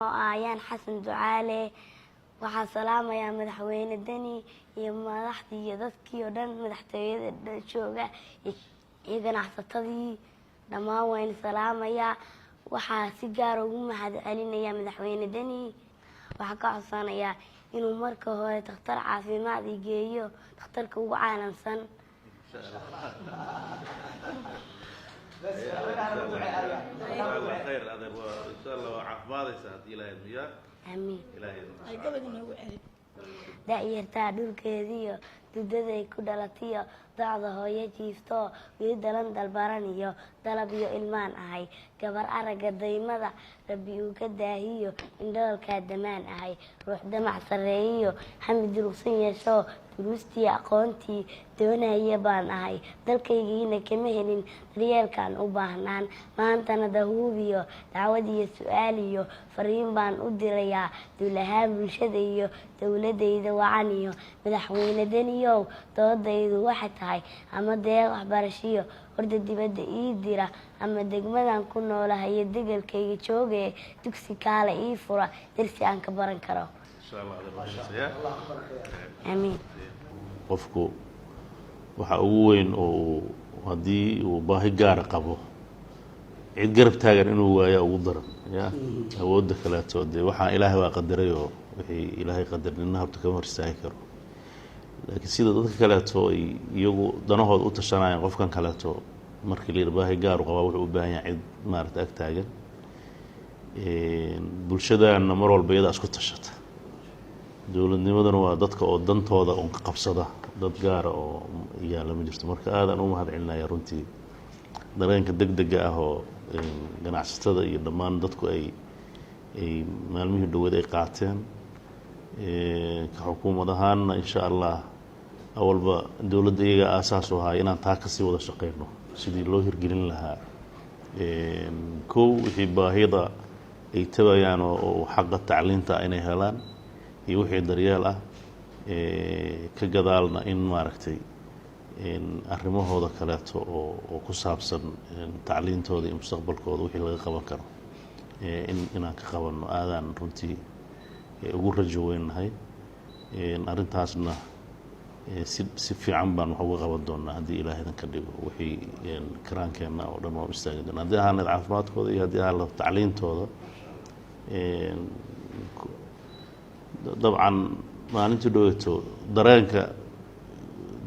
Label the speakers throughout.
Speaker 1: Oo Ayaan Xasan Ducaale. Waxaa salaamayaa Madaxweyne Deni iyo madaxdii iyo dadkii oo dhan, madaxtooyada jooga iyo ganacsatadii, dhammaan waan salaamayaa. Waxaa si gaara ugu mahad celinayaa Madaxweyne Deni. Waxaa ka codsanayaa inuu marka hore takhtar caafimaad i geeyo, takhtarka ugu caalamsan.
Speaker 2: Khayr adeer, waa insha Allah waa caafimaadaysa haddii Ilaahay idmiyaa.
Speaker 1: Aamiin.
Speaker 2: Ilaahay.
Speaker 1: Da'yartaa dhulkeediyo dudaday ku dhalatiyo docda hooyo jiifto, weli dalan dalbaran iyo dalab iyo ilmaan ahay, gabar aragga daymada Rabbi uu ka daahiyo, indhoolkaa damaan ahay, ruux damac sarreeyiyo hami durugsan yeesho, duruustii aqoontii doonaya baan ahay. Dalkaygiina kama helin daryeelkaan u baahnaan. Maantana dahuubiyo dacwad iyo su-aal iyo fariin baan u dirayaa duul ahaan bulshada iyo dowladayda wacan iyo Madaxweyne Deniyow. Doodaydu waxay tahay ama deeq waxbarashiyo horda dibadda ii dira, ama degmadan ku noolahayo degalkayga jooge dugsi kaale ii fura, darsi aan ka baran karo.
Speaker 2: Insha Allah adeer, waa heesayaa.
Speaker 1: Aamiin.
Speaker 2: Qofku waxa ugu weyn oo uu haddii uu baahi gaara qabo, cid garab taagan inuu waayaa ugu daran. Ya awoodda kaleeto dee waxaa Ilaahay waa qadaray, oo wixii Ilaahay qadar nina horta kama hor istaagi karo. Laakiin sida dadka kaleeto ay iyagu danahooda u tashanayaan, qofkan kaleeto markii la yidhi baahi gaaru qabaa, wuxuu u baahan yahay cid maarata ag taagan. Bulshadaanna mar walba iyadaa isku tashata. Dowladnimaduna waa dadka oo dantooda un qabsada, dad gaara oo yaalla ma jirto. Marka aadaan u mahad celinaya runtii dareenka deg dega ah oo ganacsatada iyo dhammaan dadku ay maalmihii dhoweed ay qaateen. Ka xukuumad ahaanna, insha Allah, awalba dowladda iyaga aasaas u ahaa inaan taa kasii wada shaqeyno sidii loo hirgelin lahaa. Kow, wixii baahida ay tabayaan oo xaqa tacliinta inay helaan iyo wixii daryeel ah, ka gadaalna in maaragtay arrimahooda kaleeto oo ku saabsan tacliintooda iyo mustaqbalkooda wixii laga qaban karo in inaan ka qabanno. Aadaan runtii ugu rajo weynnahay arrintaasna. Si fiican baan wax uga qaban doonaa haddii Ilaahay idan ka dhigo. Wixii karaankeenna oo dhan waan u istaagi doonaa, haddii ahaan lahayd caafimaadkooda iyo haddii ahaan lahayd tacliintooda. Dabcan maalintii dhoweeto dareenka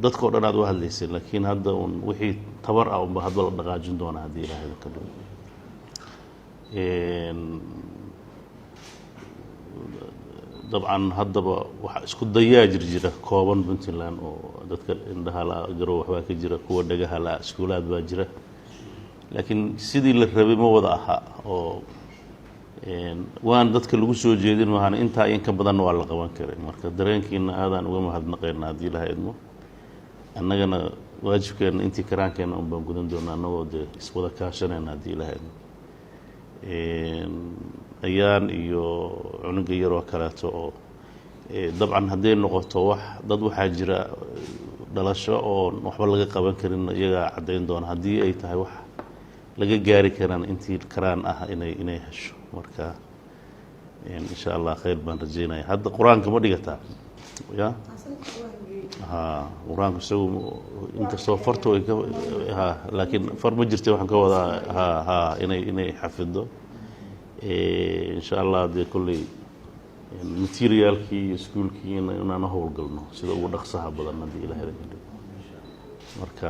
Speaker 2: dadka o dhan aad u hadlaysay, laakiin hadda un wixii tabar ah unba hadba la dhaqaajin doonaa haddii Ilaahay idan ka dhigo. Dabcan haddaba waxa isku dayaa jira kooban Puntland oo dadka indhaha la garow waxbaa ka jira, kuwa dhagaha la iskuulaad baa jira, laakiin sidii la rabay ma wada aha oo waan dadka lagu soo jeedin maahana intaa in ka badanna waa la qaban karay. Marka dareenkiina aadaan uga mahadnaqayna. Haddii Ilaha idmo, annagana waajibkeenna intii karaankeenna un baan gudan doonaa, annagoo dee iswada kaashanayna haddii Ilaha idmo. Ayaan iyo cunuga yaroo kaleeto oo dabcan hadday noqoto wax dad waxaa jira dhalasho oo waxba laga qaban karin, iyagaa caddayn doona. Haddii ay tahay wax laga gaari karaan intii karaan ah inay hesho. Marka insha Allah khayr baan rajeynaya. Hadda Qur-aanka ma dhigataa? Ya ha, Qur-aanku isagu inkastoo fartu ay ka ha, laakiin far ma jirta. Waxaan ka wadaa ha inay xafido insha Allah. Dee kolley materialkii iyo iskuulkii inaan howlgalno sida ugu dhaqsaha badan haddii Ilahay ka dhigo. Marka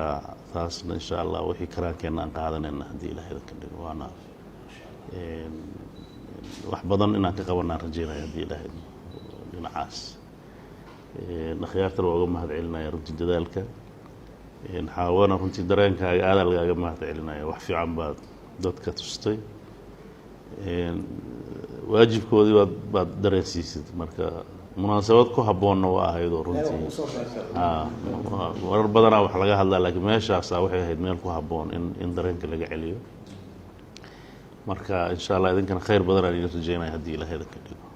Speaker 2: taasna insha Allah wixii karaankeenna aan qaadanayna haddii Ilahay ka dhigo, waana wax badan inaan ka qabanaan rajeynaya haddii Ilahay dhinacaas. Akhyaartana waa uga mahad celinaya runtii dadaalka. Xaawana, runtii dareenkaaga aadaa lagaaga mahad celinaya. Wax fiican baad dadka tustay, waajibkoodii baad dareensiisid. Marka munaasabad ku habboonna waa ahaydoo runtii marar badanaa wax laga hadlaa, laakiin meeshaasa waxay ahayd meel ku habboon in dareenka laga celiyo. Marka insha Allah idinkana khayr badan aan idin rajeynaya haddii Ilahay idinka dhigo.